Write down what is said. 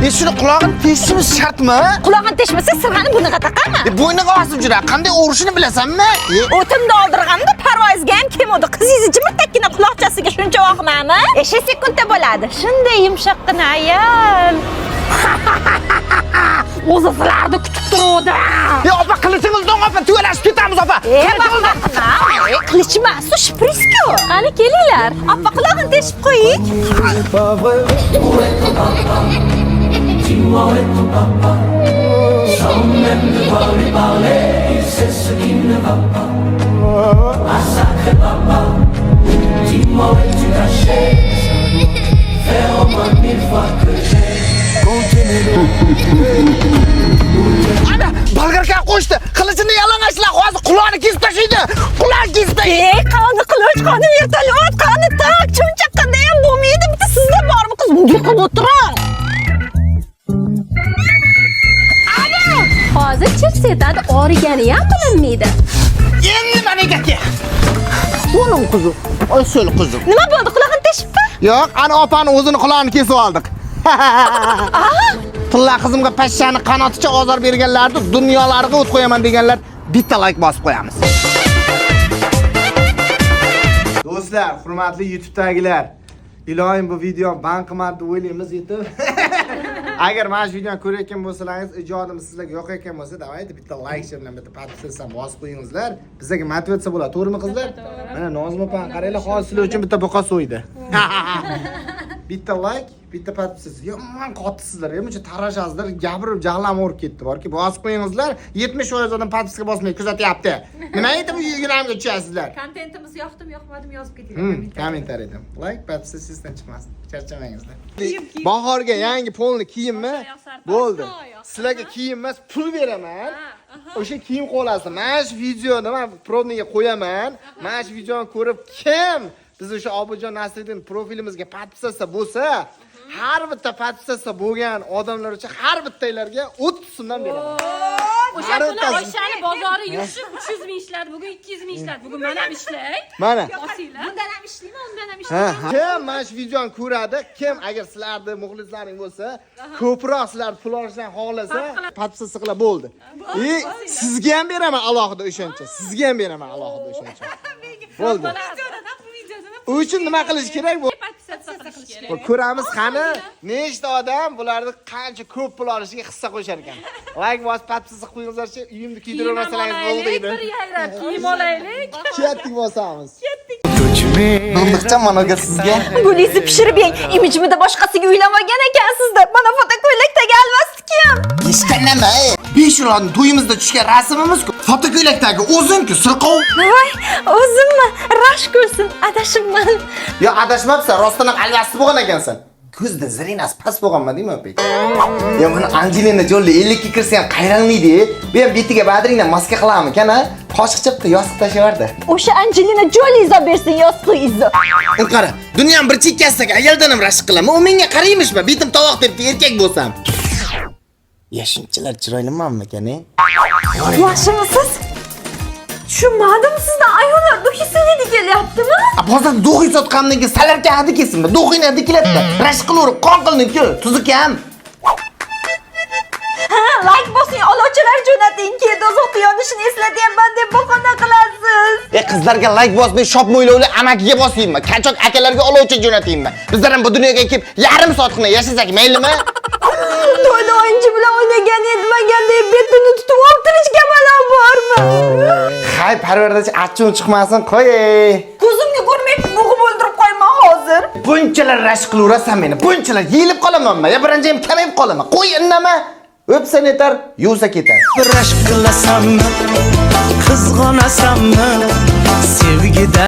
Shuni qulog'ini teshishimiz shartmi? Qulog'ini teshmasa, sirg'ani bunaqa taqami? Bo'yniga osib juradi. Qanday urishini bilasanmi? O'timni oldirganda parvozga ham kelmadi. Qizingizni jimirtakkina quloqchasiga shuncha vahmami? 5 sekundda bo'ladi. Shunday yumshoqqina ayol. O'zi sizlarni kutib turuvdi. Opa, qilichimizni opa, tugalashib ketamiz opa. Qilich emas, u shpris-ku. Qani kelinglar. Opa, qulog'ini teshib qo'ying. Dis-moi où est ton papa. Sans même devoir lui parler, il sait ce qui ne va pas. Ah sacré papa, dis-moi où es-tu caché. Faire au moins mille fois que j'ai compté mes loups. Ana, bolgarka qo'shdi. Qilichini yalang'ochlab, hozir qulog'ini kesib tashlaydi. Qulog'ini kesib tashlaydi. Ey, qani qilich, qani vertolyot, qani tak, cho'nchaqqanda ham bo'lmaydi. Bitta sizda bormi, qiz? Bunday qilib o'tiring. Hozir chirs etadi, origani ham bilinmaydi. Endi mana gapga. O'nim qizim, oy so'l qizim. Nima bo'ldi? Qulog'ini teshibmi? Yo'q, ana opani o'zini qulog'ini kesib oldik. Tilla qizimga pashshani qanoticha ozor berganlarni dunyolariga o't qo'yaman deganlar bitta like bosib qo'yamiz. Do'stlar, hurmatli YouTube'dagilar, iloyim bu video ban qilmadi deb o'ylaymiz YouTube. Agar mana shu videoni ko'rayotgan bo'lsalaringiz, ijodimiz sizlarga yoqayotgan bo'lsa, давайте bitta like bilan bitta подписаться bosib qo'yingizlar. Bizga motivatsiya bo'ladi, to'g'rimi qizlar? Mana Nozima opani qaranglar, hozir sizlar uchun bitta buqa so'ydi. Bitta like, bitta подписаться. Yomon qotibsizlar, buncha tarashasizlar, gapirib jag'lam urib ketdi borki. Bosib qo'yingizlar. 70% odam подписка bosmay kuzatyapti. Nima aytib yuguramga tushasizlar? Kontentimiz yoqdimi, yoqmadimi yozib ketinglar. Kommentariyada. Like, подписаться sizdan chiqmasin. Charchamangizlar. Bahorga yangi polni kiyimmi? Bo'ldi. Sizlarga kiyim emas, pul beraman. O'sha kiyim qo'lasizlar. Mana shu videoni men probniga qo'yaman. Mana shu videoni ko'rib kim biz o'sha Obidjon Nasriddin profilimizga подписаться bo'lsa, har bitta подписаться bo'lgan odamlar uchun har bittanglarga 30 so'mdan beraman. O'sha Har kuni bittasi. Oyshani bozori yurishib 300 ming ishladi, bugun 200 ming ishladi. Bugun men ham ishlay. Mana. Bosinglar. Bundan ham ishlayman, undan ham ishlayman. Kim mana shu videoni ko'radi, kim agar sizlarni muxlislaring bo'lsa, ko'proq sizlar pul olishdan xohlasa, подписаться qilib bo'ldi. Sizga ham beraman alohida o'shancha. Sizga ham beraman alohida o'shancha. Bo'ldi. U uchun nima qilish kerak? Bu Подписаться qilish kerak. Ko'ramiz qani nechta odam bularni qancha ko'p pul olishiga hissa qo'shar ekan. Like bosib подписаться qo'yingizlarchi, uyimni kuydirmasalaringiz bo'ldi Olaylik, deydi. bir yayrab kiyim olaylik. Ketdik bosamiz. Dondiqcha mana sizga. Gulingizni pishirib yeng. Imijimida boshqasiga uylanmagan ekansizda. Mana foto ko'ylakdagi alvasti kim? Hech nima? 5 yil oldin to'yimizda tushgan rasmimiz-ku. Fotoko'ylakdagi o'zing-ku, sirqov. Voy, o'zimmi? Rashk ko'rsin, adashibman. Yo, adashmabsan, rostdan ham alvasti bo'lgan ekansan. Ko'zda zirinasi past bo'lganmi deyman pek. Yo, mana Angelina Jolie 50 ga kirsa ham qayranlaydi. Bu ham betiga badringdan maska qilarmikan, ha? Qoshiqcha bitta yostiq tashlayverdi. O'sha Angelina Jolie izo bersin yostiq izo. U qara, dunyoning bir chekkasidagi ayoldan ham rashk qilaman. U menga qaraymishmi? Betim tovoq debdi erkak bo'lsam. Ya shunchalar chiroylimanmikan, e? Yaxshimisiz? Tushunmadim sizdan ayollar духи hidi kelyaptimi? Bozorda духи sotgandan keyin salarka hidi kelsinmi? Духи ni hidi keladi. Rashk qilaverib qon qilding-ku, tuzi kam. Ha, like bosing, olovchalar jo'nating, keyin do'zaxda yonishini eslatyapman deb bahona qilasiz. Qizlarga like bosmay, shop mo'ylovli amakiga bosaymi? Kachok akalarga olovcha jo'nataymi? Bizlar ham bu dunyoga kelib yarim soatgina yashasak maylimi? To'yda o'yinchi bilan o'ynagan etmagan deb betini tutib olib tirishga balo bormi? Hay, parvardachi achchig'im chiqmasin, qo'y. Ey. Ko'zimga ko'rmay bo'g'ib o'ldirib qo'yman hozir. Bunchalar rashk qilaverasan meni, bunchalar yeyilib qolamanmi? Ya birinchi ham kamayib qolaman. Qo'y indama. O'psa netar, yuvsa ketar. Rashk qilasanmi, qizg'onasanmi, sevgida